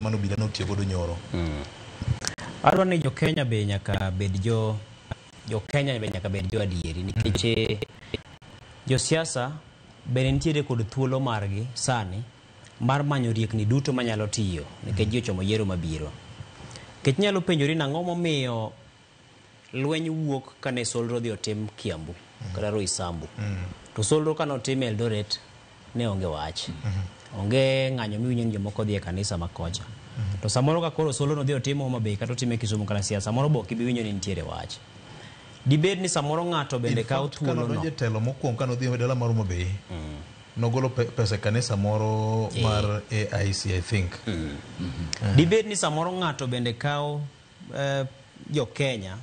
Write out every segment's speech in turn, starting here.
Mano obila notiyo godo nyoro. Adwa ni jo Kenya be nyaka bed jo jo Kenya be nyaka bed jo adieri nikech josiasa bende nitiere kod thuolo margi sani mar manyo riekni duto manyalo tiyo nikech ji ochomo yiero mabiro. Nikech inyalo penjori nang'o momiyo lweny wuok kane solro odhi otim Kiambu kata Roysambu. To solro kane otim Eldoret ne onge wach. Onge ng'anyo miwinjo ni jomoko dhi e kanisa ma kocha. To samoro ka koro solro nodhi otim Homa Bay kata otime Kisumu kata Siaya, samoro be ok ibi winjo ni nitiere wach. Dibed ni samoro ng'ato bende kawo thuolo no. Kane odonjo e telo mokwongo kane odhi e dala mar Homa Bay, nogolo pesa e kanisa moro mar AIC I think. Dibed ni samoro ng'ato bende kawo jo Kenya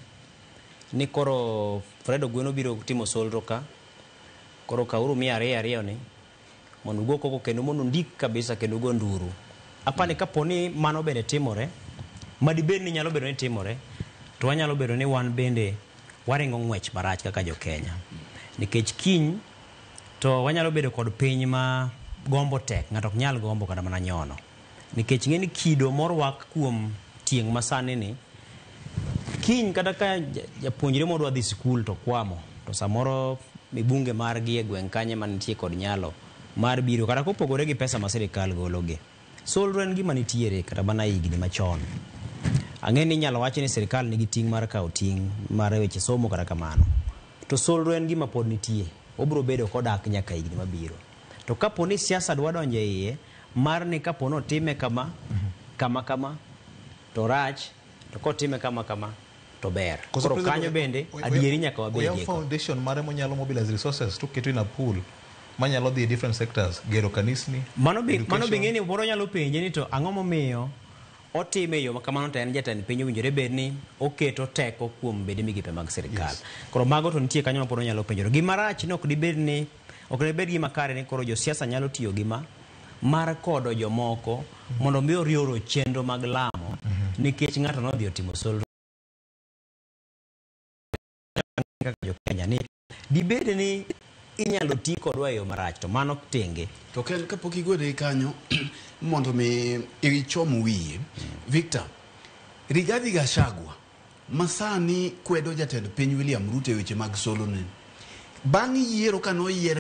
ni koro Fred Ogweno biro timo solro ka, koro kawuru 200 ariyo ni mondo ugo koko kendo mondo undik kabisa kendo ugo nduru. Apani kapo ni mano bende timore, madibed ni nyalo bedo ni timore, to wanyalo bedo ni wan bende waringo ng'wech marach kaka jo Kenya. Nikech kiny to wanyalo bedo kod piny ma gombo tek, ng'ato ok nyal gombo kata mana nyono. Nikech ing'e ni kido morwak kuom tieng' masani ni, kiny kata ka japuonjre modwa dhi sikul to kwamo, to samoro mibunge margi e gweng' kanye manitie kod nyalo mar biro kata kopogore gi pesa ma sirikal gologi. Solro en gima nitiere kata mana higni machon. Ang'e ni inyalo wach ni sirikal nigi ting' mar kawo ting' mar weche somo kata kamano. To solro en gima pod nitie, obiro bedo kodak nyaka higni mabiro. To kapo ni siasa dwa donjo e iye, mar ni kapo ni otime kama, kama kama, to rach, to kotime kama kama, to ber. Koro kanyo bende, adieri nyaka wabedie. Oyaw foundation mare monyalo mobilize resources to keto in a pool manyalo dhi e different sectors, gero kanisni, Mano be mano be ng'eni moro nyalo penje ni to ang'o momiyo otime e yo ma kamano to en jatend piny owinjore bed ni oketo teko kuom bede migepe mag sirikal. Yes. Koro mago to nitie kanyo ma pod onyalo penjore. Gima rach ni ok dibed ni ok dibed gima kare ni koro josiasa nyalo tiyo gi ma mar kodo jomoko mondo mi orioro chenro mag lamo nikech ng'ato nodhi otimo solro kaka jo Kenya ni dibed ni inyalo ti kodwa e yo marach to mano tenge. To ken kapok igwede kanyo mondo mi ichom wiye Victor, Rigathi Gachagua masani kwedo jatend piny William Ruto e weche mag solo ni bang' yiero kane oyier